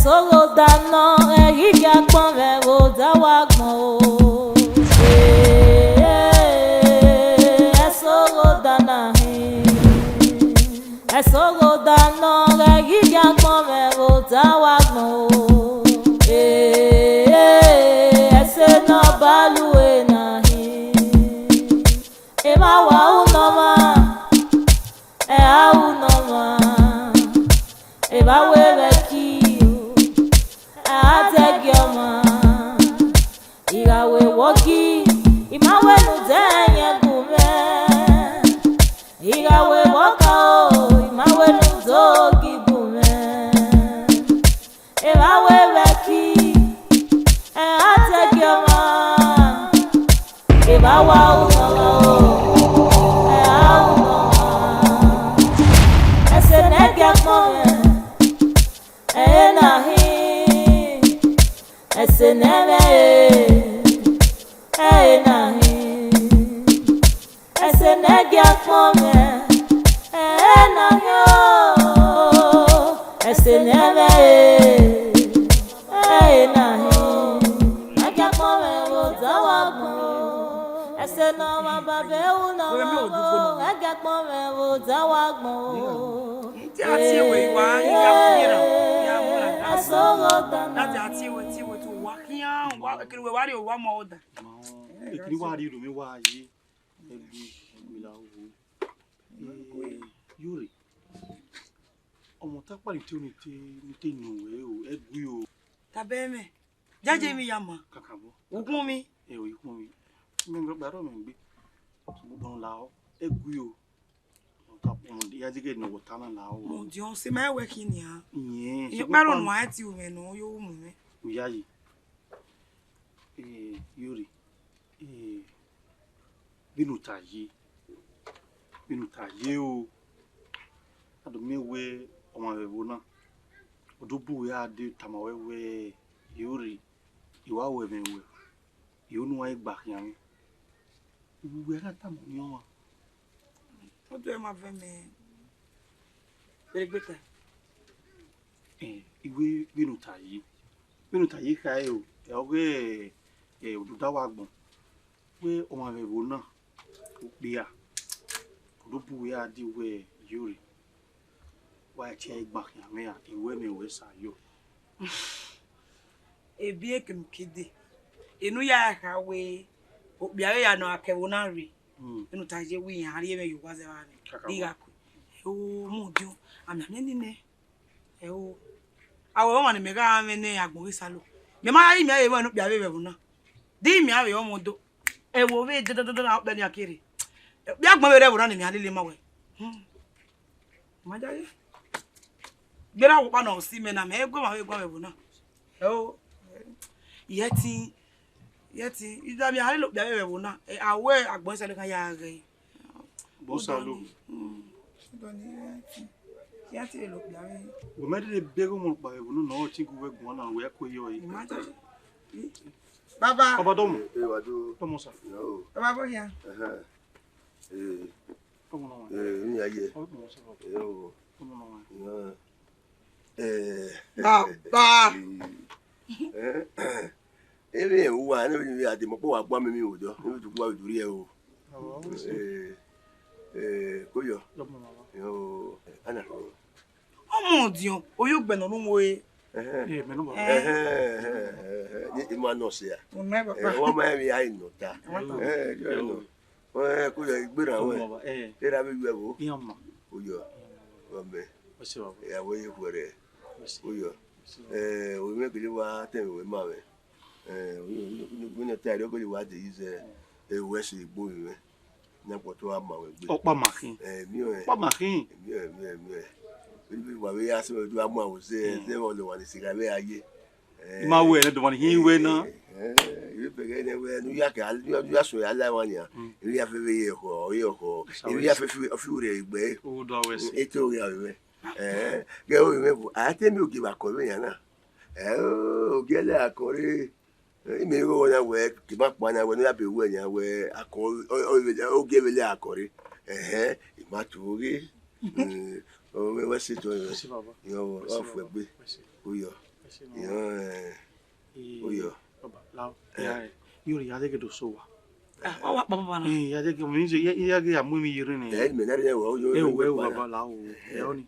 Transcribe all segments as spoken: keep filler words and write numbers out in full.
Ẹsoghoda nọ, ẹ ghi gie agbọn mwẹ vbe odẹ wa gbọn o. Ee, ẹsoghoda na hin. Ẹsoghoda nọ, ẹ ghi gie agbọn mwẹ vbe odẹ wa gbọn o. Ee, ẹse ne ọ ba lu ena hin. Emwa wa ru ne ọmwa, ẹ a ru ne ọmwa. Evba wẹ vbe ẹki o, ẹ a dẹgiẹ ọmwa. I gha wẹ vbe ọgii, I ma wẹ ne u dẹ ẹyẹn gu mwẹ. I gha wẹ vbe ọka o, I ma wẹ ne u do ogi gu mwẹ. Evba wẹ vbe ẹki, ẹ a dẹgiẹ ọmwa. Evba wa ru ne ọmwa o, ẹ a ru ne ọmwa. Ẹse ne ẹ gie agbọn mwẹ, ẹ i re na hin. Ẹse ne ẹ mwẹ re, ẹ i re na hin. Ẹse ne ẹ gie agbọn mwẹ, ẹ i re na hin o. Ẹse ne ẹ mwẹ re, ẹ i re na hin. Ẹ gie agbọn mwẹ vbe odẹ wa gbọn o. Ẹse ne ọmwa baba ru ne ọmwa o, ẹ gie agbọn mwẹ vbe odẹ wa gbọn o. Te a tie wẹ, I wa ya mu yena, ya mu na. Ẹsoghoda na. Te a tie wẹ, tie wẹ, te uwa khian, uwa, ekene wẹ wa rrie owa ọmọ ọda. Ma, ekene wa rrie unu, mẹ wa ye. Ẹgbe, ẹgbe la wo. Eh, Iyore. Ọmọ ta kpa ni te, ni te, ni te yan wẹ o, ẹgbe o. Tobọ mwẹ. Jaje mi ya ma. Kakabọ. Ugbun mi. Ẹ o, ikun mi. Mẹ nọ gba rọ mẹ gbe. Mo gbọn la o. Ẹgui o. Mo ta pọn de ya jige ne wọ ta na la o. Mo di on se ma wẹ khin nia. Iyẹn. Iye kparo nu a ti u mwẹ nọ, yo mu mwẹ. Uyayi. Eh, Iyore. Eh, vbene u ta ye. Vbene u ta ye o. A do miẹn wẹ ọmwa vbe ẹvbo na. Ọ do bu uwẹ a de tama wẹ wẹ, Iyore. I wa ru ẹmwẹ ruẹ, I ru ne uwa i gba khian mwẹ. Uwẹ na tama ọmwa. Ọ do ẹmwẹ vẹ mẹ. Vbe gbe ta. Eh, I wẹ vbene u ta ye. Vbene u ta ye khae o, ẹ, ọ ghe, eh, oduda wa gbọn. Wẹ ọmwa vbe ẹvbo na, okpia, ọ do bu uwẹ a die wẹ Iyore. Wa tie ẹre gba khian mwẹ ra, I ru ẹmwẹ ruẹ sa yọ. Ebi ekene ukede, enu ya kha wẹ okpia vbe ya nọ a ke ẹvbo na rre. Hmm. Enu ta ye wẹ iran rhie mwẹ ye owa zẹ vbe amwẹ. Kakabọ. Di gha kue. Ẹ o, mu diọn, a mianmian nene. Ẹ o, a wẹ ọmwa ne mẹ gha mwẹ ne agbọn ghi salo. Mẹ ma ya yi mẹ a ye mwẹ ne okpia vbe vbe ẹvbo na. Di mẹ a vbe ọmọ do. Ẹ wo vbe dadadada na okpia ni a kere. Okpia agbọn vbe rre ẹvbo na ne mẹ a lele ma wẹ. Hmm. Ma jaye. Gberra wo kpa nọ si mẹ na, mẹ gu emwa vbe guan vbe ẹvbo na. Ẹ o. Yẹtin, yẹtin, I da mẹ a lele okpia vbe vbe ẹvbo na. Ẹ, a wẹ agbọn salo kan ya ghe. Bọ salo. Hmm. Bọ ni yẹtin. Yẹtin lele okpia vbe. Wẹ mẹ dede bẹghe ọmọ kpa vbe ẹvbo na, nọ ọ ti gu wẹ guan na, wẹ ko yọ e. Ma jaye. Baba. Baba dọmọ. Eh, eh, wa do. Dọmọ sa. Yo. Baba bọ hia. Ẹhẹn. Eh. Dọmọ na wa. Eh, ni aye. Dọmọ sa. Yo. Dọmọ na wa. Yo. Eh. Baba. Eh. Emi uwa ne mi a de mo po wa gba mi mi wo do. Mi tu gba du ri e o. Awa, o se. Eh. Eh, ko yo. Dọmọ na wa. Yo. Ana. Ọmọ ọdiọn, oyugbe nọ ne u mu ẹre. Ẹhẹn. Eh, mẹ nọ baba. Ẹhẹn, ẹhẹn, ẹhẹn. Ni ima nọ sẹ a. Ọmọ ẹ baba. Eh, wa ma emwi a i nọ ta. Ẹhẹn, yo, yo. Eh, ko yo igbe na wẹ. Ọmọ baba, eh. Era vbe yu ẹvbo. Iran ma. Ko yo. Ọmọ. Ọ se baba. Ya wẹ ye khuẹrẹ. Ọ se. Ko yo. Ọ se baba. Eh, o mwẹ gele wa tẹ mwẹ ma mwẹ. Eh, o, o, o, o, o, ta ẹre, ọ gele wa de ize. Eh, wẹ se igbo mwẹ. Na kpọtọ a ma wẹ gbe. Ọkpa ma khin. Eh, miẹn. Ọkpa ma khin. Miẹn, miẹn, miẹn. Vbe wa vbe ya sẹ, vbe wa mu aro zẹ, zẹ vbe ọlọmwa ni sẹ gha vbe a ye. Eh, I ma wẹ ne dọmwa ni hin wẹ na. Eh, eh, I vbe bẹghe nẹ wẹ, ne u ya ke, ne u ya suẹn ya la emwa nian. Mm. I vbe ya fe vbe ye ọkhọ, ye ọkhọ. I vbe ya fe fi, fi urhe egbe. O do wẹ se. Eto ghe avbe mwẹ. Eh, ghe ovbi mwẹ bu, a te miẹn ogie vbe akọ vbe yan na. Eh, ogie ẹlẹ akọ re. Imẹ igho na wẹ, ke ima kpa na wẹ, ne ọ ya be wẹ yan wẹ, akọ, ọ, ọ, ogie vbe le akọ re. Ẹhẹn, ima tu oghe. Mm, ọ, wẹ, wẹ se tọ, wẹ. Ẹ se baba. Yọ, ọ, fu ẹgbe. Ẹ se. Uyọ. Ẹ Iyo, eh, oyo. Baba, lao, ya, eh, yo ri ya dege do so wa. Ah, wa, wa, baba, baba na. Eh, ya dege, mi se, ya, ya ge ya mu mi yere ne. Eh, me na re wa, oyo, eh, oyo, we, baba, lao, eh, oni.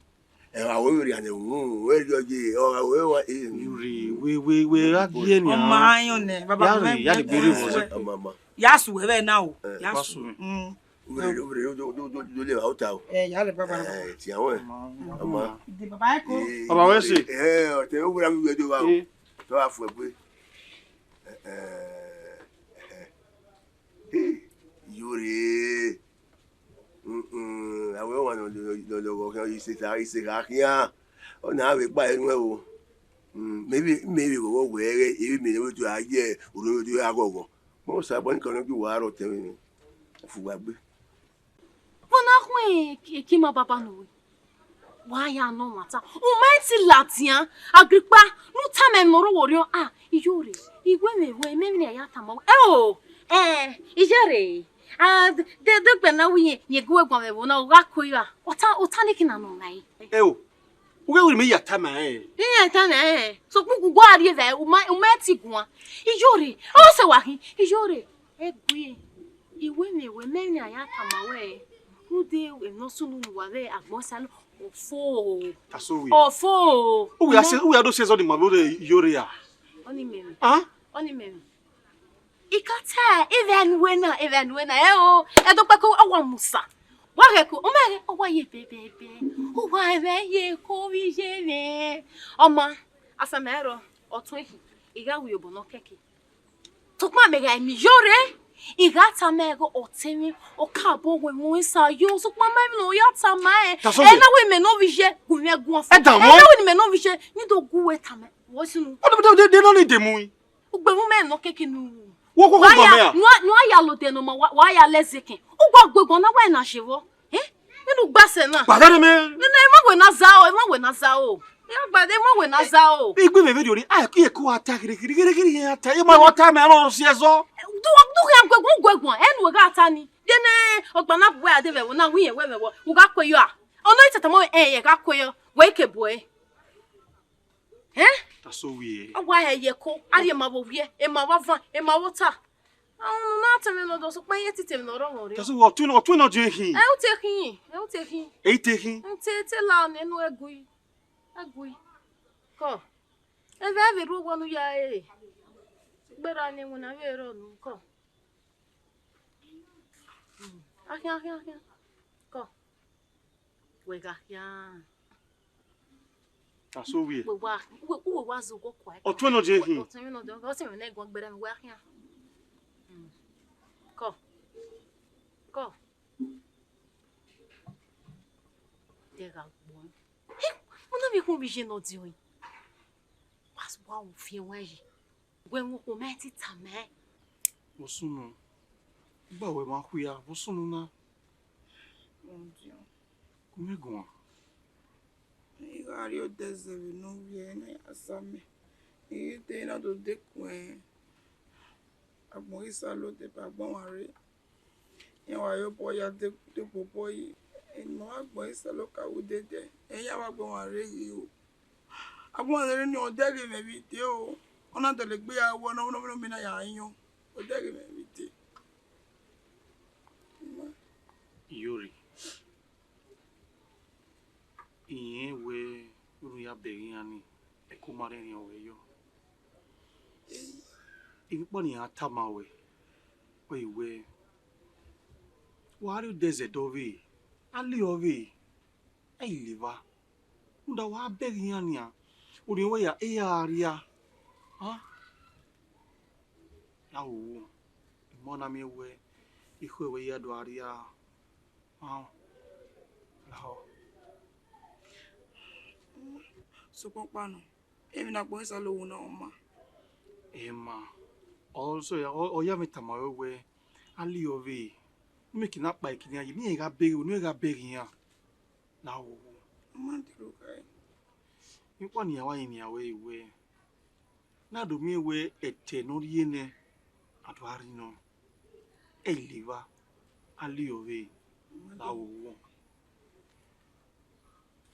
Eh, wa, we, ri ane, u, we, yo, ye, o, we, wa, eh. Yo ri, we, we, we, a gie ni. Ọma, ayo ne, baba, ya ri, ya ri gbere wo. Ọma, ọma. Ya su, we, na o. Eh. Ya su. Mm. Uvre, uvre, do, do, do, do le va ota o. Eh, ya le baba na. Eh, ti awẹ. Ọma. Ọma. Ide baba eko. Eh, baba wẹ se. Eh, ọtẹn uvre mi wẹ do va o. Eh. Tọ wa fu ẹgbe. Eh, eh, eh, eh. Yo re. Mm, mm, awẹ wa nọ, nọ, nọ, nọ, ise ta, ise gha khian. Ọ na vbe gba enu ẹvbo. Mm, maybe, maybe wẹ wẹ wẹ, maybe me ne we do a ye, unu we do a ghọghọ. Mo sa bọ ni kan ju wa rọ tẹ mi. Fu wa gbe. Vbọ na khuẹn eke ima baba ne uwẹ? Wa ya nọ ọmwata. U ma ti ladian, Agripa, ne u tama ẹmwẹ ne ọ rre orhiọn, ah, iyore, I wẹ mwẹ wẹ, mẹ emwi ne a ya tama wẹ. Ẹ o, eh, iyore, ah, de, de gbe na wẹ irẹn, irẹn gu wẹ guan vbe ẹvbo na, u gha ko ya. Ota, ota nẹ kina nọ na ẹre. Ẹ o, u ghẹ wẹ ne imẹ ya tama ẹre. Iran tama ẹre. Sokpan u gua rrie vbe, u ma, u ma ti guan. Iyore, ọ sẹ wa khin, iyore. Egui, I wẹ mwẹ wẹ, mẹ emwi ne a ya tama wẹ, rhunmwuda emwi ne ọ sunu ne uwa vbe agbọn Isalọ, ọ fo o. That's all we. Ọ fo o. Uwẹ a se, uwẹ a do se zọ ni ma vbe iyore a. Ọni mẹ emwi. Ah? Ọni mẹ emwi. I ka ta, ivẹ nuẹ na, ivẹ nuẹ na, ẹ o, ẹdokpẹko, ọ wa musa. Wa ghẹ ko, ọ ma ghẹ, ọ wa ye bẹbẹbẹ. Ọ wa mwẹ ye ko vbe iye mwẹ. Ọma, asan mẹ rọ, ọ tuẹn khin, I gha ru obọ nọ kẹke. Sokpan mẹ gha miẹn iyore, I gha tama ẹre ghe ọtẹn mwẹ, ọ ka bọ wẹ mwẹ sa yo, sokpan ma emwi ne ọ ya tama ẹre. That's all. Ẹ na wẹ mẹ ne ọ vbe iye, gu mwẹ guan fo. Ẹ da mọ. Ẹ na wẹ ne mẹ ne ọ vbe iye, ne I do gu wẹ tama ẹre. Wọ sunu. Ọ de, de, de, de nọ ni demu. Ugbẹn mu mẹ nọ keke nu. Wo, wo, wo, wa ya, ma mẹ a? Nu a, nu a ya lo de nọ ma, wa, wa ya lẹ zeke. U gua gu guan na wa na je vbọ. Eh? Inu gba sẹ na. Gba dẹ mẹ. Nene, ẹ ma wẹ na za o, ẹ ma wẹ na za o. Ẹ gba dẹ, ẹ ma wẹ na za o. Igbe mẹ vbe rhie, a ki eko a ta ghere, ghere, ghere, ghere, a ta. Ẹ ma wa ta mẹ, ẹ ma si ẹzọ. Du, du khian gu, gu, gu guan, ẹ nu gha ta ni. Dene, ọgba na bu wẹ a de vbe ẹvbo na, wẹ irẹn wẹ vbe ẹvbo. U gha kue yọ a? Ọ nọ itata mọ, ẹ, ẹ gha kue yọ. Wẹ ke bu ẹre. Ẹn? That's all we. A wa hẹ ye ẹko, a rhie emwa vbe owiẹ, emwa vbe avan, emwa vbe ota. Ahunmwu na tẹmwẹ ne ọ do, sokpan iran te tẹmwẹ ne ọ rọvbọrre. That's all we, ọ tuẹn, ọ tuẹn nọ diẹn khin. Ẹ, u te khin, ẹ, u te khin. Ẹ, i te khin. N te, te la ne enu ẹgui, ẹgui. Kọ. Ẹ vbe, ẹ vbe rhu owa ne u ya re. Gberra ne iwinna vbe rrọọ nu, kọ. Akhian, akhian, akhian. Kọ. Wẹ gha khian. That's all we. Wẹ wa, wẹ, wẹ wa zẹ owa kua. Ọ tuẹn nọ diẹn khin. Ọ tuẹn nọ diẹn, ọ sẹ mwẹ ne ẹguọn gberra mwẹ, wẹ khian. Mm. Kọ. Kọ. Dẹ gha gbọn. He, ọ na vbe khuọnmwi iye ne ọ diọn. Wa, wa fian wa yi. Wẹ mu okhuo mẹ te tama ẹn. Vbọ sunu? Igba wẹ ma khuia, vbọ sunu na? Gu mẹ guan. I gha rrie odẹ zẹ vbe ne u vbiẹ na ya sa mẹ. I ghi te na do dekun agbọn Isalọ deba agbọn ọmwa rre. Iran wa re obọ ya de, de obọ yi. Eni ma wa gbẹn Isalọ ka wu dede, iran wa gbẹn ọmwa rre ghi ru. Agbọn ọmwa rre ni ọ dẹghe mwẹ vbe ide o. Ọ na dọlegbe ya wẹ ne ọ, ne ọ, ne ọ mina ya yọn. Ọ dẹghe mwẹ vbe ide. Iyore. Irẹn wẹ unu ya bẹghe iran ni, ẹko ma rhiẹnrhiẹn ọre yọ. Emwi ọkpa ne iran tama ruẹ, ọ ye wẹ, wa rrie odẹ zẹ dọvbe, a le ọvbe, ẹ i le evba. Rhunmwuda wa bẹghe iran nian, orhiọn wẹ ya, e ya rria. A? Ra wo, emọ na miẹn wẹ, ekhọe wẹ ya do a rria. Ahọ, lahọ. Sokpan ọkpa nọ, emwi ne agbọn Isalọ wu na ọ ma. Ẹ ma, ọ sẹ, ọ, ọ ya mwẹ tama ruẹ wẹ, a le ọvbe, ne imẹ ke na kpa ẹki ne iran ye, ne iran gha bẹghe, ne iran gha bẹghe iran. Na wo. Ọ ma dẹrọ ghae. Emwi ọkpa ne iran wa rinmwian ruẹ wẹ, na do miẹn wẹ ẹtẹ ne ọ rhie nẹ, a do a rri nọ, ẹ i le evba, a le ọvbe, la wo wọn.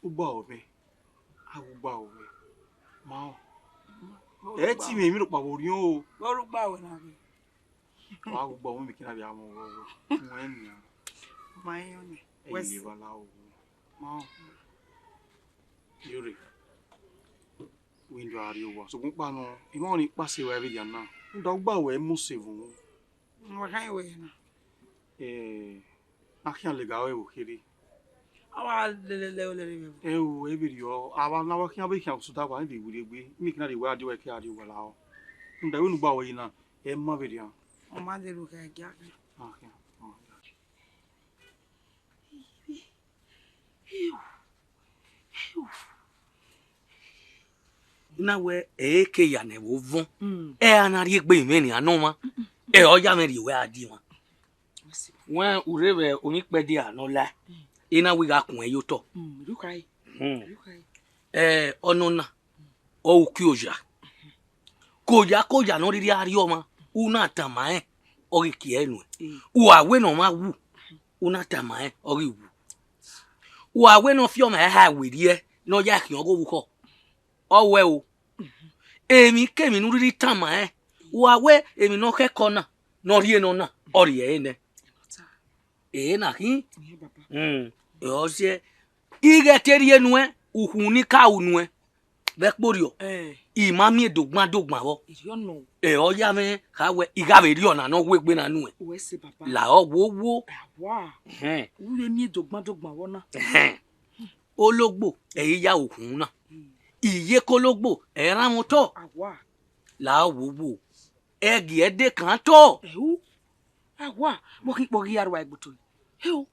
Ugba ọmẹ, a wu ugba ruẹ, ma ọ, Ẹ ti mwẹ emwi rhọkpa vbe orhiọn o. Vbe ọ rugba wẹ na ghe? Wa gu gba ọmọ mi kina vbe amọ vbe ọghọ. Mu ẹn nian. Ma yọ nẹ. Ẹ ye vba la o. Ma ọ. Yore. Window a rrie owa. Sokpan ọkpa nọ, emwa ọnii kpase ruẹ vbe dia na. Rhunmwuda u gba wẹ mu se vbe uhunmwu. Wa khanya wẹ na. Eh, na khian lega ruẹ vbe okherhe. A wa lele lele lele vbe. Ẹ o, ẹ vberriọ, a wa na wa khian vbe khian osuda wa, ẹ vbe werriegbe. Imikina rhie wẹ a die wẹ ke a rrie owa la ọ. Rhunmwuda vbene u gba wẹ yi na, ẹ ma vberriọ. Ọ ma de ru khẹ gia. Ah, khian. Ah, khian. Na wẹ ẹ ke ya nẹ vbe ovọn, ẹ ra na rhie egbe mwẹ nian ne ọmwa, ẹ ọ ya mwẹ rhie wẹ a die mwa. Wẹ u rre vbe omwa ikpẹdẹ a ne ọ la, ena wẹ I gha kun ẹn ye otọ. Hmm. Ẹ, ọnọna, ọ ru uki oya. Koya koya ne ọ rhirhi a rrie ọmwa, u na tama rẹn, ọ ghi kie nuẹn. Uwa wẹ ne ọmwa wu, u na tama rẹn, ọ ghi wu. Uwa wẹ ne ọ fi ọmwa eha werriẹ ne ọ ya khian ọghe ovbukhọ, ọ wẹ o. Emwi kemwi ne u rhirhi tama rẹn, uwa wẹ emwi ne ọ khẹkọ na, ne ọ rhie nọ na, ọ rhie ẹre nẹ. Ẹre na khin. Ẹ ọ siẹ, ighẹ te rhie nuẹn, ukhunmwu ni ka ru nuẹn. Vbe ẹkpo rriọ, I ma miẹn dogban dogban vbọ. Ẹ ọ ya mwẹ kha wẹ I gha vbe rrie ọna ne ọ wu egbe na nuẹn. La ọ wo wo. Ẹhẹn. U vbe miẹn dogban dogban vbọ na. Ẹhẹn. Ologbo ẹ i ya ukhunmwu na. Iyeke ologbo ẹ i rhan mwẹ otọ. La ọ wo wo. Ẹ gie ẹdẹ kan otọ. Ẹu, a wa, vbọ khin kpọ ghi ya rua egbe otọ. Heo.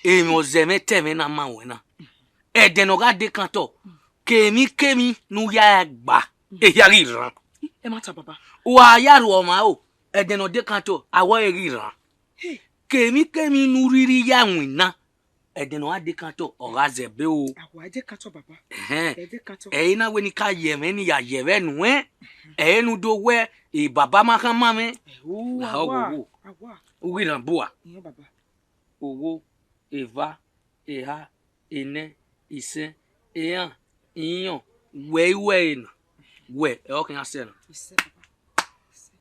Emwi ọzẹmwẹ te ẹmwẹ na ma ruẹn na. Ẹdẹ ne ọ gha de kan otọ, kemwi kemwi ne u ya gba, ehia ghi rran. Ẹ ma ta baba. Wa ya rhuọ ọmwa o, ẹdẹ ne ọ de kan otọ, awẹ ọre ghi rran. Kemwi kemwi ne u rhirhi ya winna, ẹdẹ ne ọ gha de kan otọ, ọ gha zẹ ẹbe o. Awa, ẹ de kan otọ baba. Ẹhẹn. Ẹ de kan otọ. Ẹ i na wẹ ne I ka ye ẹmwẹ ne I ya ye ẹmwẹ nuẹn, ẹ i re ne u do wẹ, e baba ma khama mwẹ. Ẹhu, la ọ awa, wo wo. Awa. U ghi rhan bua. Iyan baba. Owo, eva, eha, enẹ, isẹn, eran, ihiọn, wẹ i wẹ ẹre na, wẹ ẹ ọ khian sẹ na. Isẹ baba. Isẹ.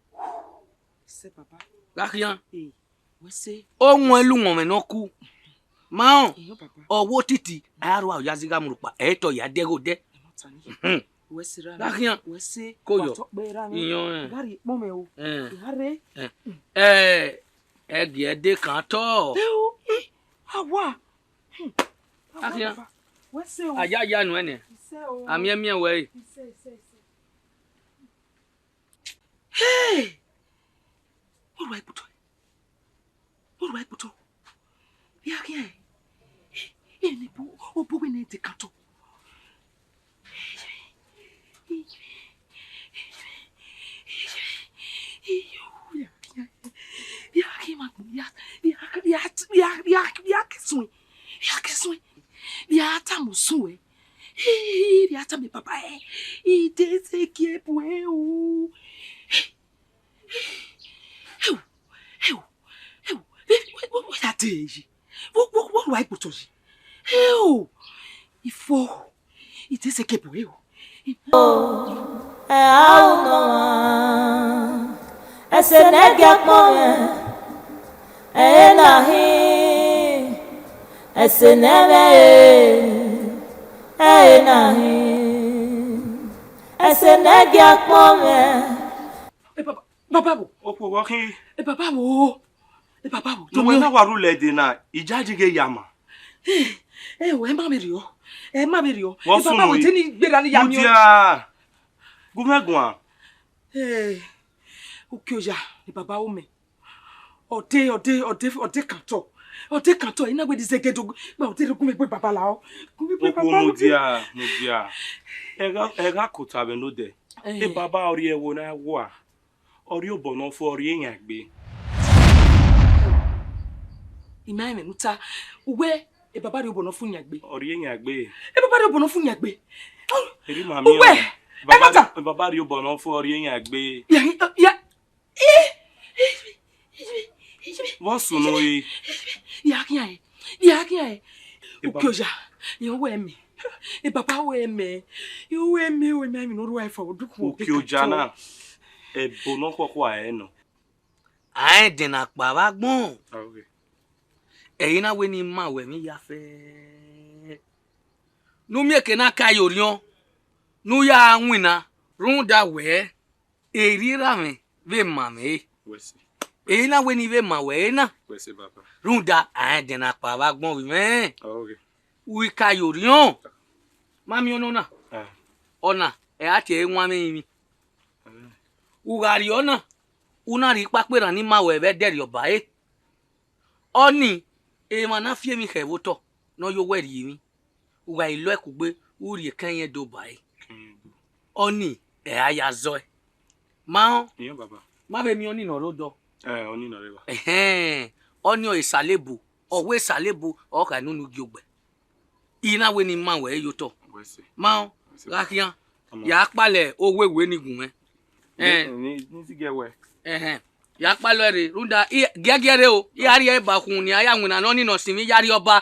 Isẹ baba. Gha khian. Ee, wẹ sẹ. Ọ wọn ẹlumwọmwẹ ne ọ ku. Ma rẹn, iyan baba, ọ wo titi, a ya rua ya zẹ igho mu rhukpa, ẹ i tọ ya dẹghe odẹ. Ẹ ma ta ni. Mhm. Wẹ sẹ ra. Gha khian. Wẹ sẹ. Koyọ. Wa tọ kpe ra mwẹ. Iyan, ẹ. Gha rhie ekpọnmwẹ o. Ẹ. Gha rre. Ẹ. Ẹ, ẹ gie ẹdẹ kan otọ. Ẹ o, ẹ, awa. Hmm. Awa, akhian, baba. Wẹ sẹ o. A ya ya nuẹn nẹ. Isẹ o. A miẹn miẹn wẹ re. Isẹ, isẹ, isẹ. Hey! Orua ikpotọ. Orua ikpotọ. Vbe a khian ẹn? Eni bu, ọ bu wẹ ne ẹdẹ kan otọ. Vbe a ke ma gbọn, vbe a, vbe a, vbe a ke suẹn, vbe a ke suẹn, vbe a tama usun ruẹ, vbe a tama baba ẹre, I de sẹgie bu ẹre o. Ewu, ewu, ewu, vbe, vbe, vbe, vbe a te yi? Vbe, vbe, vbe wa ikpotọ yi? Ewu, ifo, I te sẹgie bu ẹre o. Ẹ a ru nọ ọmwa, ẹse ne ẹ gie akpọnmwẹ, ẹ i re na hin, ẹse ne ẹ mwẹ re, ẹ i re na hin, ẹse ne ẹ gie akpọnmwẹ. Ẹ baba, baba wo? Okhuo vbe ọ khin? Ẹ baba wo? Ẹ baba wo? Ne uwẹ na wa rhulẹ dee na, I ya yi ghe ya ma. Ẹ, ẹ, ẹ ma vbe rriọ, ẹ ma vbe rriọ. Vbọ sunu? Ẹ baba wo, te ne I gberra ne I ya miẹn? Mudia, gu mwẹ guan. Ẹ, uki oya, ẹ baba wo mẹ. Ọ de, ọ de, ọ de, ọ de kan otọ. Ọ de kan otọ, I na wẹ ne I zẹgie do, gba ọ de gu mwẹ gbe baba la ọ. Gu mwẹ gbe baba la ọ. Okhuo, mudia, mudia. Ẹ gha, ẹ gha kota vbe nodẹ. Ẹ. E baba ọ rrie ẹvbo na wa. Ọ rrie obọ ne ọ fu, ọ rrie yan egbe. I ma rẹn mwẹ ne u ta. Uwẹ, e baba rrie obọ ne ọ fu yan egbe. Ọ rrie yan egbe. E baba rrie obọ ne ọ fu yan egbe. Erriọ ma miẹn. Uwẹ, ọmwa, e ma ta. E baba rrie obọ ne ọ fu, ọ rrie yan egbe. Ya, ya, vbọ sunu re? Ya khian ẹn, ya khian ẹn. E ba- Uki oya, ya wẹ mẹ. E baba wẹ mẹ, I wẹ mẹ, wẹ mẹ, emwi ne ọ rua ẹfọ, odukhun. Uki oja na, ẹbo ne ọ khuọkhua ẹre nọ. A rẹn ẹdẹn ne akpa vbe agbọn. Ah, okay. Ẹre na wẹ ne I ma wẹ emwi ya fẹ. Ne u miẹn eke na ka ye orhiọn, ne u ya winna, rhunmwuda wẹ, erriọ erha mwẹ vbe ma mwẹ ẹre. Wẹ sẹ. Ẹre na wẹ ne I vbe ma wẹ ẹre na. Wẹ sẹ, baba. Rhunmwuda a rẹn ẹdẹn ne akpa vbe agbọn vbe mwẹ. Ah, okay. U i ka ye orhiọn. Ma miẹn ọnọna. Ah. Ọna, ẹ a tie ẹre wanmwẹ ẹrinmwi. Ah. U gha rrie ọna, u na rhie ikpakpa erhan ne I ma wẹ vbe ẹdẹrriọ ba ẹre. Ọnii, emwa ne a fi emwi khẹ vbe otọ ne ọ ye owẹ rhie emwi, u gha lọ ẹe kugbe, u rhie ekẹn irẹn do ba ẹre. Ọnii, ẹ a ya zọe. Ma rẹn? Iyẹn, baba. Ma vbe miẹn ọnii ne ọ rre odọ. Ẹ, ọnii ne ọ rre evba. Ẹhẹn, ọnii ọre esalebo, ọ wẹ esalebo, ọ kha ne unu gie ogbẹ. I na wẹ ne I ma wẹ ẹre ye otọ. Wẹ sẹ. Ma rẹn? Wẹ sẹ. Gha khian, ọmọ. Ya kpalẹ owewe ni gun mwẹ. Ni, ni, ni zigẹ wẹ. Ẹhẹn. Ya kpalọ ẹre, rhunmwuda, I, giẹgiẹ rre o, I a rhie ẹre ba ukhunmwu ne a ya winna ne ọnii ne ọ sinmwi ya rrie ọba.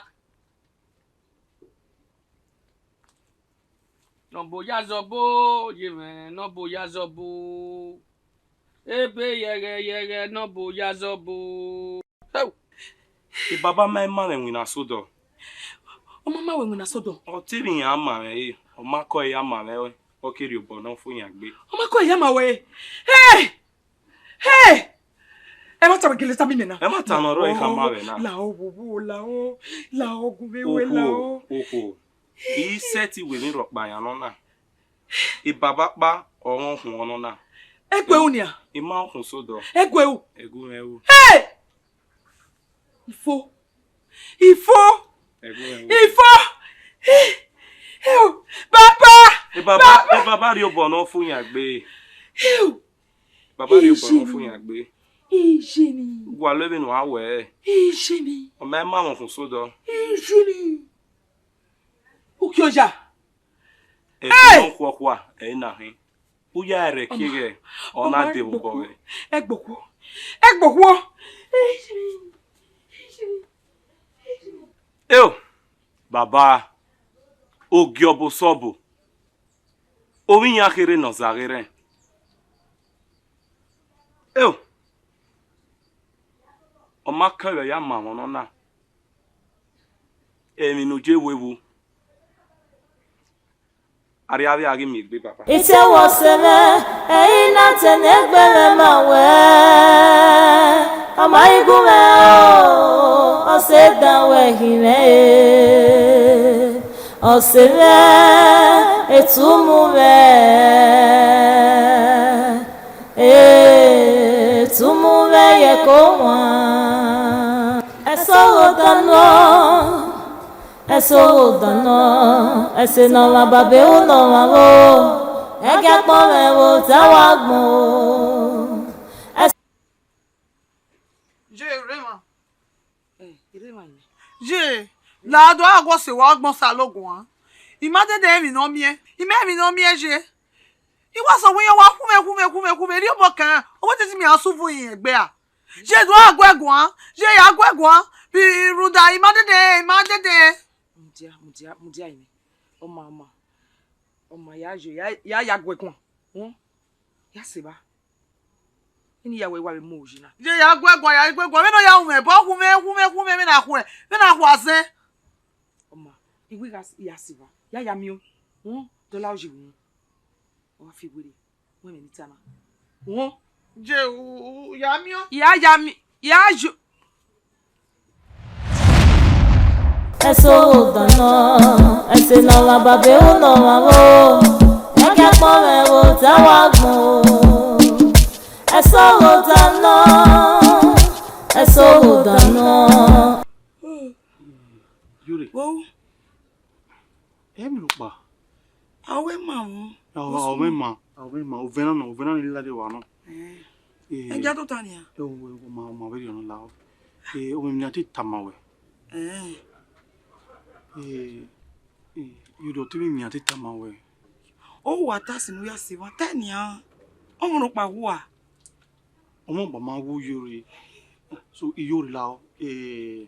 Nọbo ya zọbo, ye mwẹ, nọbo ya zọbo. Ebe yẹghẹ yẹghẹ, nọbo ya zọbo. Ẹu. E baba ma i ma mwẹ winna sẹ odọ. Ọ ma ma wẹ winna sẹ odọ. Ọ te vbe iran ma mwẹ re, ọ ma kọ ya ma mwẹ, ọ ke rhie obọ ne ọ fo iran gbe. Ọ ma kọ ya ma wẹ. Hey! Hey! Ẹ ma ta gele ta mi mẹ na. Ẹ ma ta nọ rọ, ẹ khama mwẹ na. Lao, wo, wo, lao, lao, gu vbe wẹ, lao. Okhuo, okhuo. I sẹtin wẹ emwi rhọkpa yan nọ na. E baba kpa ọmọ khuan nọ na. Ẹguẹ u nian. I ma khun sẹ odọ. Ẹguẹ u. Ẹgu mwẹ u. Hey! Ifo. Ifo. Ẹgu mwẹ u. Ifo. Hey! Baba! E baba, e baba rhie obọ ne ọ fo iran gbe. Hey! Baba rhie obọ ne ọ fo iran gbe. Ijeni. Wa lẹ vbene a wẹ. Ijeni. Ọ ma i ma mwẹ khun sẹ odọ. Ijeni. Uki oya. Ẹdẹ nọ khuọkhua, ẹ i na hin. U ya rẹ kie ghẹ, ọ na de vbe obọ vbe. Ẹgbokhuo. Ẹgbokhuo. Eo, baba, ogie ọbo sẹ ọbo. Ovbi iran kherhe ne ọ zaghe rrẹn. Eo, ọ ma kẹ vbe ya ma mwẹ nọ na. Emwi ne u je ru evbu. Arriavbe a ghi miẹn egbe, baba. Ite wọ sẹ mwẹ, ẹ i na tẹn egbe mwẹ ma wẹ, ọ ma i gu mwẹ o, ọ sẹ dan wẹ hin mwẹ e, ọ sẹ mwẹ, etumu mwẹ, etumu mwẹ ye ẹko wan. Ẹsọhẹ odanu, ẹsọhẹ odanu, ẹse ne ọmwa baba ru ne ọmwa vbo, ẹgiakpọnmwẹ vbe ota wa gbọn o. Ẹs- Ye, rre emwa. Eh, rre emwa yẹn. Ye, la do a wọ sẹ wa gbọn sa loguan. I ma dede emwi ne ọ miẹn, I ma emwi ne ọ miẹn ye. I wa sẹ wẹ iran wa khu mwẹ, khu mwẹ, khu mwẹ, khu mwẹ, rhie obọ kan, ọ wẹ te si mi a sẹ uvun iran egbe a. Ye do a gu ẹ guan, ye ya gu ẹ guan, bi rhunmwuda, I ma dede, I ma dede. Mudia, mudia, mudia ine. Ọ ma, ọ ma. Ọ ma ya ye, ya, ya, ya gu ẹ guan. Wọn, ya sẹ evba. Ini ya wẹ wa vbe mu oyi na. Ye ya gu ẹ guan, ya gu ẹ guan. Vbene ọ ya ru mwẹ, bọ khu mwẹ, khu mwẹ, khu mwẹ, vbene a khuẹ, vbene a khuẹ azẹn. Ọ ma, I wẹ I gha s-, ya sẹ evba, ya ya miẹn. Wọn, dọla oyi vbe wọn. Ọ gha fi were, wẹ mẹ ni ta na. Wọn. Je, u, u, ya miẹn. Ya ya mi, ya yo. Ẹsọhẹ odanu, ẹse ne ọmwa baba ru ne ọmwa vbo, ẹgiakpọnmwẹ vbe ota wa gbọn o. Ẹsọhẹ odanu, ẹsọhẹ odanu. Yore. Wo. Ẹ mi rhọkpa. A wẹ ma wọn. A wẹ ma, a wẹ ma, ovẹn na nọ, ovẹn na ni lade wa nọ. Eh. Eh. Ẹ ja tota nian. Ẹ wo, wo, ma, ma vberriọ nọ la o. Eh, ovẹn nian te tama wẹ. Eh. Eh, eh, Yore, ọ te vbe nian te tama wẹ. Ọ wa ta sẹ ne u ya sẹ evba, ta nian. Ọ mu rhọkpa wu a. Ọmọ ọgba ma wu Iyore. So, Iyore la o. Eh,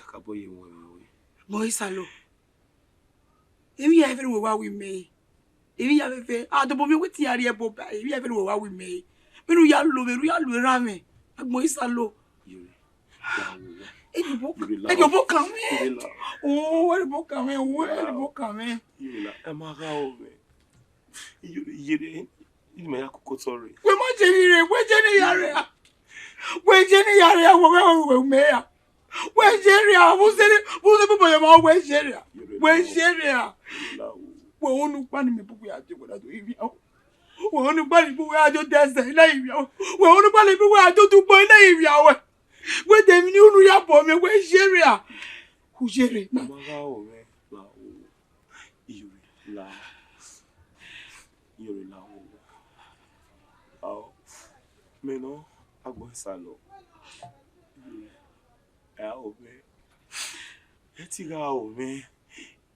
kakabọ ye wẹn vbe. Mọ Isalo. Emwi ya fẹfẹ ne uwẹ wa ru mẹ. Emwi ya fẹfẹ. A dobọ miẹn wẹ te I ya rhie ẹbọ ba, emwi ya fẹfẹ ne uwẹ wa ru mẹ. Vbene u ya lo mwẹ, u ya lo erha mwẹ. Agbọn Isalo. Yere. Ẹdẹ obọ kan mwẹ. Yere la. O, ẹdẹ obọ kan mwẹ, o, ẹdẹ obọ kan mwẹ. Yere la. Ẹ ma gha o mwẹ. Yere, yere. Inu mẹ ya koko tọ rre. Wẹ ma je ni rre, wẹ je ne I ya rre a. Wẹ je ne I ya rre a, wẹ wẹ wẹ wẹ mẹ a. Wẹ je rre a, vbe u sẹ, vbe u sẹ bọbọ yọ ma, wẹ je rre a. Wẹ je rre a. Wẹ unu kpa ni mẹ bu wẹ a je wẹ na do ivia. Wẹ unu kpa ni bu wẹ a je odẹ ẹzẹ na ivia. Wẹ unu kpa ni bu wẹ a je odugbo na ivia wẹ. Wẹ de emwi ne unu ya bọ mwẹ, wẹ je rre a. U je rre na. Ẹ ma gha o mwẹ, gha o. Iyore la, iyore la o. Ao, mẹ nọ, agbọn Isalọ. Iyore, ẹ a o mwẹ. Ẹ ti gha o mwẹ.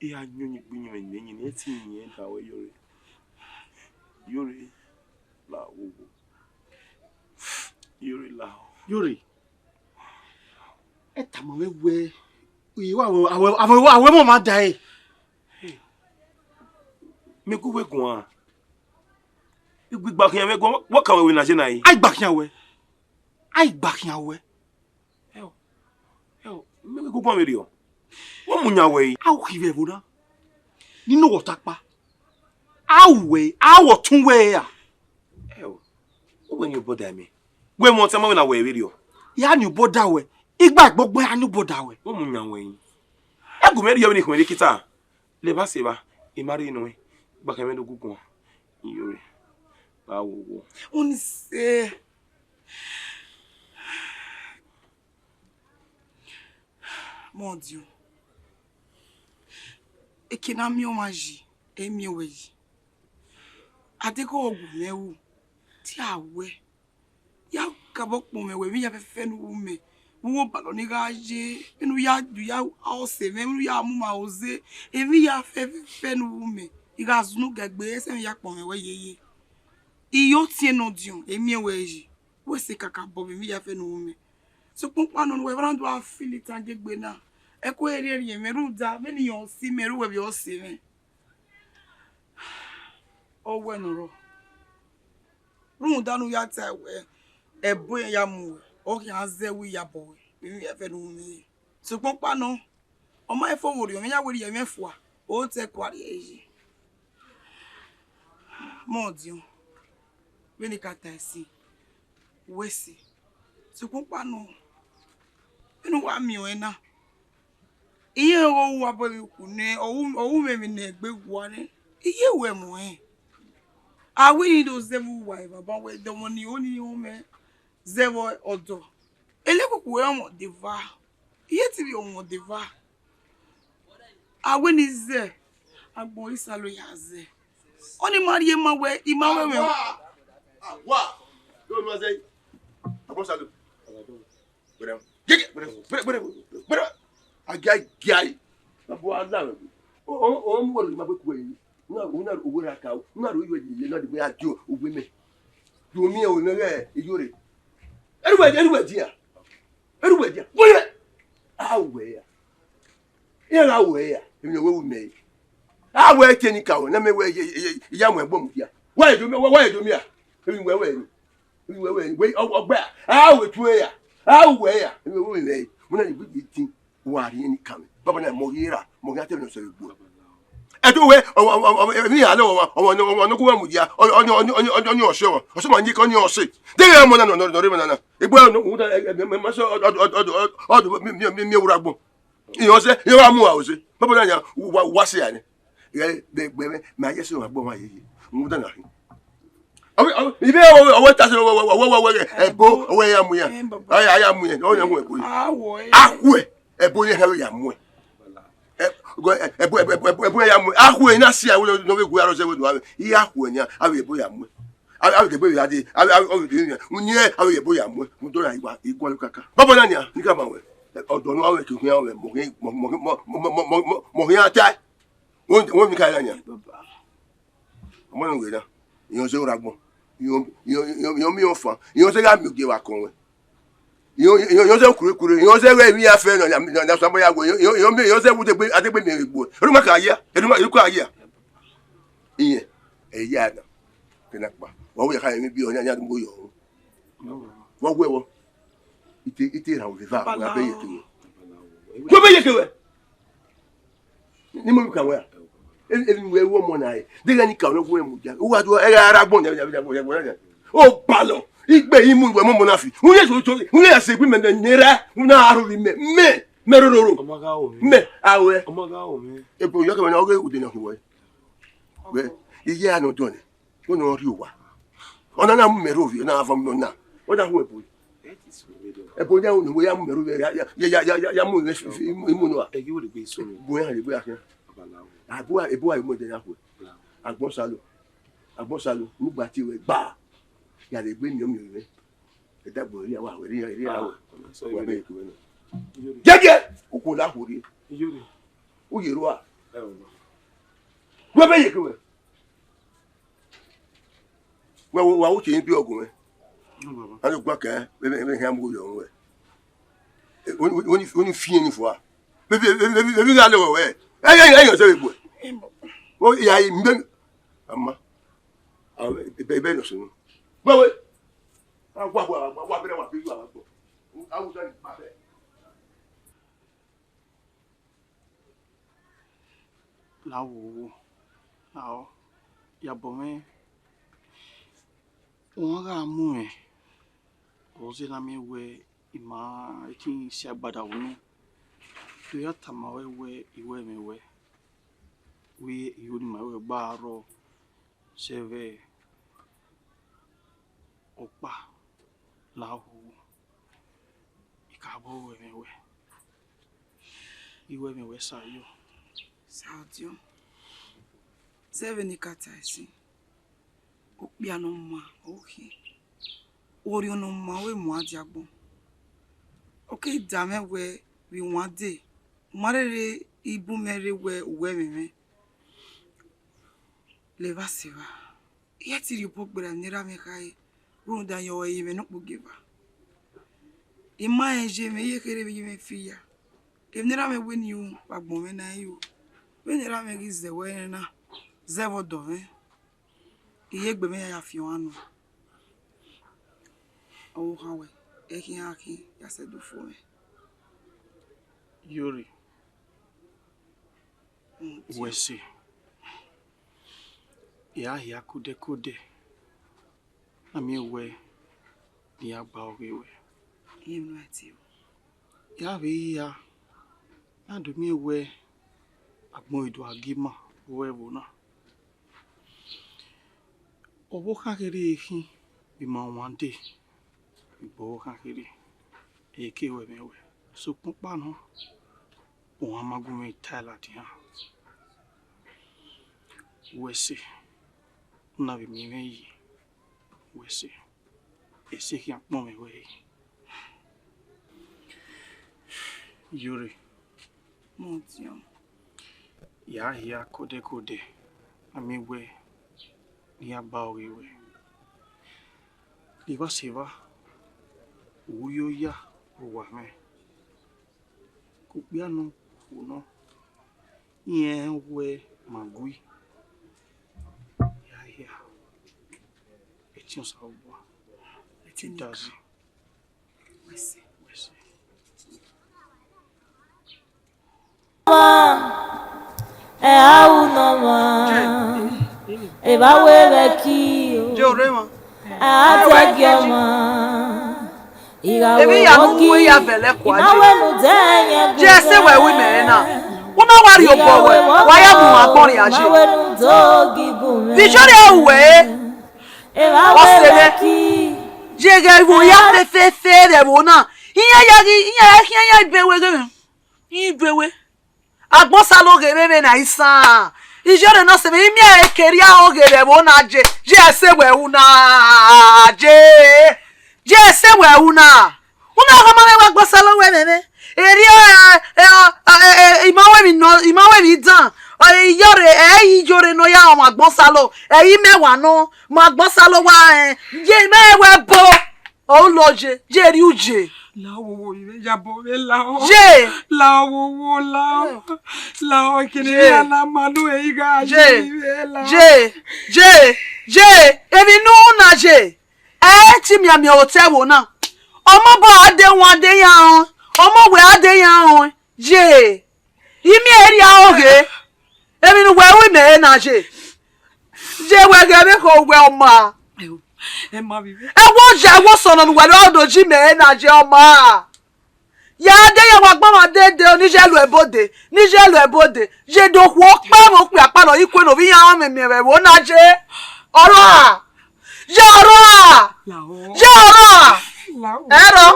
I gha yan uyinmwẹ uyinmwẹ ne iyẹn, ẹ ti yan da wẹ iyore. Iyore la o. Iyore la o. Iyore. Ẹ tama mwẹ wẹẹ, avbe, avbe, avbe, avbe ọmọ ma da ẹre. Mẹ gu wẹ guan. Igba khian mwẹ guan, wẹ ka wẹ na je na yi. A i gba khian wẹ. A i gba khian wẹ. Ẹo, ẹo, mẹ gu guan vberriọ. Wẹ mu yan wẹ yi. A hu khian vbe ẹvbo na. Ni nọ wẹ ọta kpa. A hu wẹ, a hu ọtẹn wẹ ra. Ẹo, wẹ ni obọ da mẹ. Wẹ mu ọtẹn ma wẹ na wẹ vberriọ. Ya ni obọ da wẹ. Igba gbọgbọ ya ni obọ da wẹ. Wẹ mu yan wẹ yi. Ẹ gu mwẹ rhie vbene ikhuẹn rre kita. Leba sẹ evba, I ma rre nuẹn, gba khian mwẹ do gu guan. Iyore, ba wo wo. Oni sẹ. Mọdiọn. Eke ne a miẹn ọmwa yi, e miẹn wẹ yi. A deghẹ ọ gu mwẹ ru, te a wẹ. Ya kabọ kpọnmwẹ wẹ, emwi ya fẹfẹ ne u ru mẹ, vbe uwu obalọ ne I gha ye, vbene u ya du ya ọse mwẹ, vbene u ya mu ma oze, emwi ya fẹfẹ ne u ru mẹ, I gha zunu gẹ gbe, ẹsẹ mwẹ ya kpọnmwẹ wẹ yeye. I yo tie nọ diọn, e miẹn wẹ yi, wẹ sẹ kakabọ vbe emwi ya fẹfẹ ne u ru mẹ. Sokpan ọkpa nọ ne uwẹ vbe na do a feel it angiegbe na, ẹko ẹre rhiẹnrhiẹn mwẹ rhunmwuda vbene irẹn si mẹ, rre uwẹ vbe ọse mwẹ. Ọ wẹ ne ọ rrọọ. Rhunmwuda ne u ya tae wẹ, ẹbo iran ya mu wẹ, ọ khian zẹ wẹ iyabọ wẹ, emwi ya fẹfẹ ne u ru mẹ. Sokpan ọkpa nọ, ọ ma fo vbe orhiọn mwẹ, ya wẹ rhie mwẹ fua, o te kua rhie yi. Mọdiọn, vbene I ka tae sin, wẹ sẹ. Sokpan ọkpa nọ, vbene uwa miẹn ọnrẹn na, irẹn ọghe uwa bọ emwi ku nẹ, ọ ru, ọ ru mwẹ emwi ne egbe gua nẹ, I ye wẹ mu ẹn. A wẹ ne I do zẹ vbe uwa evba ban wẹ dọmọ ni ho ni ho mwẹ zẹ vbe ọdọ. Elekuku ẹre ọmọ deva, I ye te vbe ọmọ deva. A wẹ ne I zẹ, agbọn Isalọ ya zẹ. Ọni ma rhie ma wẹ, I ma wẹ mwẹ. Awa! Awa! Do nu zẹ. Agbọn Isalọ. Gbẹdẹ, gẹgẹ, gbẹdẹ, gbẹdẹ, gbẹdẹ, gbẹdẹ. Agiai, giai. Ma bu ala mẹ. O, o, o, mu wẹ ma gbe kuẹ yi. Una, una, owẹ ra ka, una ro yọ yi, na de wẹ a dio, owẹ mẹ. Do miẹn ru mwẹ ghẹ Iyore. Erha uwẹ, erha uwẹ dia. Erha uwẹ dia. Wẹ a wẹ ya. Iran gha wẹ ya. Emwi ne ọ wẹ ru mẹ. A wẹ tie ni ka wẹ, na mẹ wẹ ya mu ẹgbọ mu dia. Wa ye do mia, wa ye do mia. Emwi wẹ wẹ ni. Emwi wẹ wẹ ni. Wẹ ọgbẹ a. A wẹ tue ya. A wẹ ya. Emwi wẹ ru mẹ. Mu na ni bi tin. Wa rhie ni kan mwẹ. Baba na mọ ghi ra, mọ ghi a te nọ sẹ vbe egbe. Ẹdẹ wẹ, emwi ya lẹ ọmwa, ọmwa ne, ọmwa ne ọ gu mwẹ mudia, ọ, ọ, ọ, ọ, ọ, ọ, ọ, ọse ọmwa, ọse ọmwa ni kọ ni ọse. De ghẹ ọmọ na nọ, nọ, nọ, nọ, nọ, nọ. Egbe nọ, u da, ẹ, ẹ, mẹ, mẹ, mẹ, sẹ, ọ, ọ, ọ, ọ, ọ, ọ, mẹ, mẹ, mẹ, mẹ wura agbọn. Iran sẹ, iran wa mu aro sẹ. Baba na ya, wa, wa sẹ ya nẹ. Ghẹ, gbe, gbe, mẹ, mẹ, a ye sẹ ọmwa agbọn wa ye, ye. U da na rhie. Ọ, ọ, ibe ọ, ọ, ọ, ta sẹ, ọ, ọ, ẹbo, ọ, wẹ ya mu ya. Eh, baba. A ya, a ya mu ya, ọ ya mu ẹbo. A wẹ. A wẹ. Ẹbo ne erha vbe ya muẹn. Ẹ, gọ, ẹ, ẹbo, ẹbo, ẹbo, ẹbo ya muẹn. A khuẹ ne a si aro ne ọ vbe gu aro zẹ vbe do ave. I a khuẹ nia, a vbe ẹbo ya muẹn. A, a vbe ẹbo ya dee, a, a, a vbe ẹbo ya. Uniẹn, a vbe ẹbo ya muẹn. Mu do na igua, igua lu kaka. Baba na nia, ni ka ma wẹ. Ẹ, ọdọ ne a vbe ke khian wẹ, mọ khian, mọ, mọ khian ta. Wẹ, wẹ ni ka ra nia. Ọmọ ne u ghe na, iran zẹ ora agbọn, iran, iran, iran, iran miẹn ọfan, iran zẹ gha miẹn ogie vbe akọn ruẹ. Iran, iran, iran zẹ ukure ukure, iran zẹ ghẹ emwi ya fẹ na, na, na, na, sẹ abọ ya wẹ, iran, iran, iran zẹ vbe udegbe, adegbe miẹn vbe egbe. Erha u ma ka ye a, erha u ma, erha u ka ye a. Iyẹn, ẹ ya na, kẹ na kpa. Wa wẹ ya kha emwi biẹ ọna, ya mu yọ. Wa wẹ wọ. Ite, ite ra wẹ va, wa bẹ ye ke wẹ. Wa bẹ ye ke wẹ. Ni mo ka wẹ a. Emwi wẹ ru ọmọ na re. De ghẹ ni ka ọnọ gu mu dia. U wa do ẹ gha ra agbọn ya, ya, ya, ya, ya, ya. O balọ. Igbe imu wẹ mọmọ na fi. U ye so, so, u ye ya sẹ egbe mẹ nẹ ra. U na aro ri mẹ. Mẹ, mẹ rororo. Ọmọ gha o mẹ. Mẹ, a wẹ. Ọmọ gha o mẹ. Ebo yọ kẹ mẹ na, ọ ghe ude na khin wẹ. Wẹ, iye a nọ dọn nẹ. Wẹ ne ọ rhie owa. Ọna na mu mẹ rre ovbi, ọ na vọn mẹ ọna. Ọ na hu ẹbo. Ẹbo ya unu, wẹ ya mu mẹ rre ovbi, ya, ya, ya mu mẹ fi, fi, imu, imu nua. Ẹ ghi wẹ gbe iso mẹ. Bu ya, bu ya khian. Babaláwo. A bu a, ebu a mu ẹdẹ ya khuẹ. Babaláwo. Agbọn salo. Agbọn salo, unu gba tie wẹ gba. Ya le gbe miẹn miẹn mwẹ. Ẹdẹ agbọn ria wa, ria, ria wa. Ah, ọna sẹ wa iyore. Bẹ ku wẹ na. Iyore. Gẹgẹ, u khuo la khuo rrie. Iyore. U ye rua. Ẹ o. Wẹ bẹ ye ke wẹ. Wa, wa, wa, u tie bi ọgumwẹ. No, baba. A no gua kẹ, vbe, vbe, vbe hia mu yọ wẹ. E, oni, oni, oni fi eni fua. Vbe, vbe, vbe, vbe, vbe gha lẹ wẹ. Ẹ, ẹ, ẹ, ẹ, sẹ vbe gbuẹ. O, ya, i, mbe, ama. A, ebe, ebe nọ sunu. Wẹ, wẹ. A, wa, wa, wa, wa, bẹrẹ wa, bi wa, wa, gbọ. A, u, da, ma, bẹ. La wo wo, la ọ, ya bọ mwẹ, wan gha mu mwẹ, ọ zẹ ne a miẹn wẹ ima i kin si agbada unu, do ya tama ruẹ wẹ, I wẹ mwẹ wẹ, wẹ I ho ne ima ruẹ gba rrọọ, sẹ vbe ọkpa la hu, I ka bọ ruẹ mwẹ wẹ, I wẹ mwẹ wẹ sa yo. Sa ọdiọn. Zẹ vbene I ka tae sin, okpia ne ọ maa, ọ khin. Orhiọn ne ọ maa, ọ vbe mu a dia agbọn. Ọ ke da mwẹ wẹ vbe iwande, u ma rherhe ibu mwẹ rre wẹ u wẹ mwẹ mwẹ. Levba sẹ evba, I ya ti rhie obọ gberra emwi ne erha mwẹ khare, rhunmwuda yọ ẹre mwẹ ne okpogieva. I ma rẹn ye mwẹ, I ye kherhe vbe iye mwẹ fi ya. Emwi ne erha mwẹ wẹ ne I ru vbe agbọn mwẹ na, I ru. Vbene erha mwẹ ghi zẹ wẹ ẹre na, zẹ vbe ọdọ mwẹ, I ye egbe mwẹ ya ya fian ọnrẹn nuẹn. Ọvbokhan wẹ, ẹ khian khian ya sẹ do fo mwẹ. Iyore, wẹ ẹse, I ra hia kodẹkodẹ, na miẹn wẹ ne I ya gba ọghe ruẹ. Irẹn ne a tie o. I ra vbe hia, ne a do miẹn wẹ agbọn do gha gie ima vbe ẹvbo na. Ọvbokhan kherhe khin vbe ima wan dee, egbe ọvbokhan kherhe, eke wẹ mwẹ wẹ, sokpan ọkpa nọ, ọmwa ma gu mwẹ tae ladian. Wẹ ẹse, u na vbe miẹn mwẹ yi, wẹ ẹse, ẹse khian kpọnmwẹ wẹ re. Iyore, Mọdiọn. Ya hia kodẹkodẹ, a miẹn wẹ ne I ya gba ọghe ruẹ. Evba sẹ evba, u rri oya, owa mwẹ. Ke okpia nọ, okhuo nọ, irẹn wẹ ma gui. Ya hia, ẹtin Osanobua, ẹtin Dazi. Wẹ sẹ, wẹ sẹ. Ẹ a ru nọ mwa, evba wẹ vbe ẹki o. Je orre mwa. A tẹgiọ mwa, I gha Emwi wẹ ya ne u wẹ ọki, ya vẹlẹ kua I ma je. Wẹ ne u dẹ ẹyẹn gu. Je ẹse wẹ ru imẹ na. U na wa rhie obọ wẹ, wa ya mu agbọn rhia je. I ma wẹ ne u do gi gu mwẹ. Vbe iyore ru wẹ? Evba wẹ vbe ẹki. Ọse mwẹ. Je ghẹ vbe oya fefefe rẹ ẹvbo na. Iran ya ghi, iran ya khian ya ibe wẹ ghe mwẹ. Ibe wẹ. Agbọn Osanobua ghe vbe vbe na isan. Iyore ne ọse mwẹ, I miẹn ehe ke rhie aro ghe vbe ẹvbo na je, je ẹse wẹ ru na je. Je ẹse wẹ ru na. U na gha ma mwẹ wa Agbọn Osanobua wẹ mwẹ. Erriọ, ẹ, ẹ, ẹ, ẹ, ẹ, I ma wẹ emwi nọ, I ma wẹ emwi dan. Ọ, iyore, ẹ, iyore ne ọ ya rọnmwẹ Agbọn Osanobua, ẹ, imẹ wa nọ, ma Agbọn Osanobua wa, ẹ, ye imẹ wẹ bo. Ọ lọ je, je rhie uje. La wo wo, ivẹ ya bo vbe la o. Je. La wo wo, la o. La o, kene je. Ya na ma nu e igha je. Je. Ivẹ la o. Je. Je. Je. Emwi ne u na je. Ẹ ti mianmian otọ ẹvbo na. Ọmọ bọ a de wan de yan rọẹn. Ọmọ wẹ a de yan rọẹn. Je. I miẹn erriọ aro ghe. Emwi ne uwẹ ru imẹ na je. Je wẹ ghẹ vbe khọ uwẹ ọma. Ẹ wo, ẹ ma vbe. Ẹ wo ya, ẹ wo sọnọ ne uwẹ rre ọdọ ji mẹ na je ọma. Ya de ya wa gbọmwa dede, ni je lu ẹbode, ni je lu ẹbode. Je do khuo kpa vbe okpia kpa nọ, ikue ne ovbi iran ọmẹmẹ vbe ẹvbo na je. Ọrọre a. Ya ọrọre a. La o. Ya ọrọre a. La o. Ẹrọ.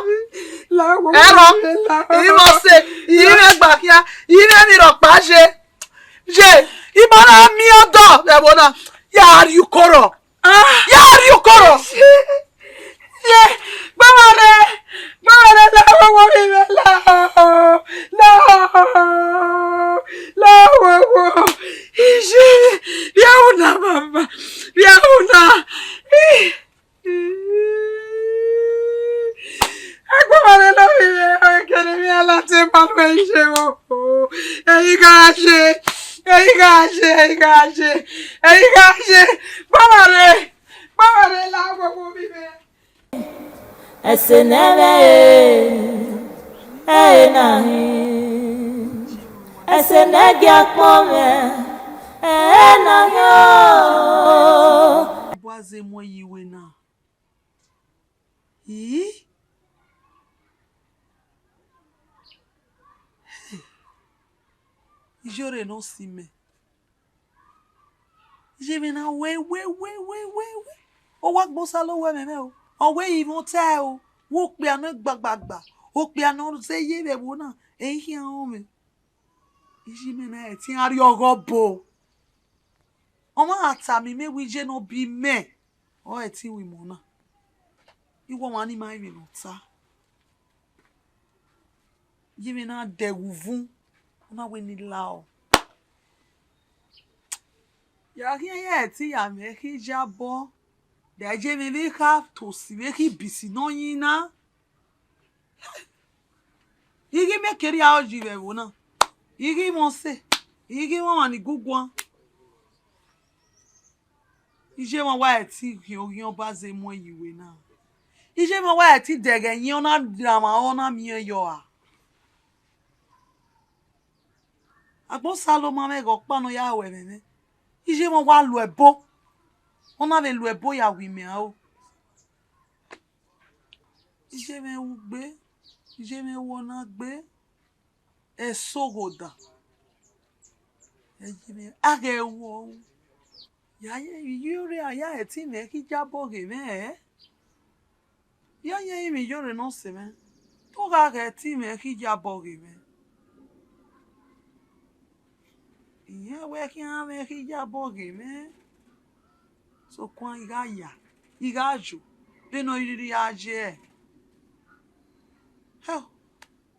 La o. Ẹrọ. La o. Imọ se, imẹ gba khian, imẹ ni rhọkpa je. Je, imọ na miẹn ọdọ vbe ẹvbo na. Ya rhie ukoro. Ah. Ya rhie ukoro. Ye, gbe mwẹ rre, gbe mwẹ rre, la wo wo ni mwẹ, la o, la o, la wo wo. Ije, vbe a ru na, baba, vbe a ru na. Ih. Agbọn mwẹ rre ne ovbi mwẹ, ọ kere mwẹ a la te ma nuẹ ije o. Ẹ i gha je, ẹ i gha je, ẹ i gha je, ẹ i gha je. Gbe mwẹ rre, gbe mwẹ rre, la wo wo ni mwẹ. Ẹse ne ẹmwẹ re, ẹre na hin. Ẹse ne ẹgie akpọnmwẹ, ẹre na hin o. Wa ze mu ẹn ye iwe na. Ii? Hey. Iyore ne ọ si mẹ. Iye mwẹ na wẹ, wẹ, wẹ, wẹ, wẹ, wẹ. Ọ wa gbe Osanobua wẹ mwẹ o. Ọ wẹ ivbi mwẹ ọta o. Wẹ okpia nọ gbagbagba. Okpia ne ọ zẹ ye vbe ẹvbo na, ẹ i khian rọnmwẹ. Iye mwẹ na ẹtin a rrie ọghọ bo. Ọ ma gha tama imẹ wẹ iye ne ọ biẹ imẹ, ọ ẹtin ru imọ na. Iwẹ ọmwa ni ma rinmwian ne ọ ta. Iye mwẹ na dẹghe uvun, ọ na wẹ ne I la o. Ya khian ya ẹtin ya mwẹ khin iyabọ, da iye mwẹ vbe kha tosi vbe khin bisi ne ọ yin na. I ghi miẹn ke erriọ aro yi vbe ẹvbo na. I ghi mwẹ ọse, I ghi mwẹ ọmwa ni gu guan. Iye mwẹ wa ẹtin ghian oghian ọba zẹ mu ẹn ye iwe na. Iye mwẹ wa ẹtin dẹghe ẹyin, ọ na rhan ọmwa, ọ na miẹn yọ a. Agbọn Osanobua ma mwẹ ghe ọkpa ne ọ ya ru ẹmwẹ mwẹ. Iye mwẹ wa lu ẹbo. Ọ na vbe lu ẹbo ya wu imẹ aro. Iye mwẹ ru gbe, iye mwẹ ru ọna gbe. Ẹsoghoda. Ẹ ye mwẹ, a ghẹ ru ọre. Ya ye iyore a ya ẹtin mwẹ khin iyabọ ghe mwẹ, ẹ? Ya ye rinmwian iyore ne ọ sẹ mwẹ, te ọ gha ghẹ ẹtin mwẹ khin iyabọ ghe mwẹ. Iyẹn wẹ khian mwẹ khin iyabọ ghe mwẹ. Sokpan I gha ya, I gha yo, vbene ọ rhirhi gha ye ẹe. Hell,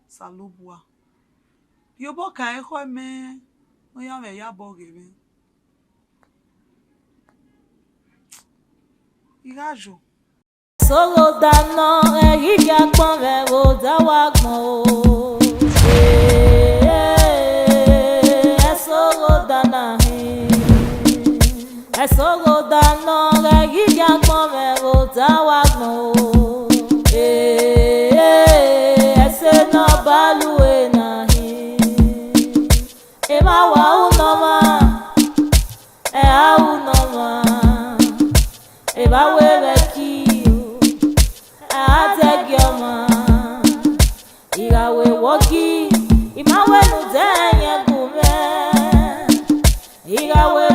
Osanobua, rhie obọ kan ekhọe mẹ ne ọ ya mwẹ iyabọ ghe mwẹ. I gha yo. Ẹsoghoda nọ, ẹ ghi gie agbọn mwẹ vbe odẹ uwa agbọn o. Ẹsoghoda na hin. Ẹsoghoda nọ, ẹ ghi gie agbọn mwẹ vbe odẹ uwa agbọn o. Ẹse ne ọ ba lu ena hin. Emwa wa ru ne ọmwa, ẹ a ru ne ọmwa, evba wẹ vbe ẹki, a dẹgiẹ ọmwa. I gha wẹ wọgi, I ma wẹ ne u dẹ ẹyẹn gu mwẹ. I gha wẹ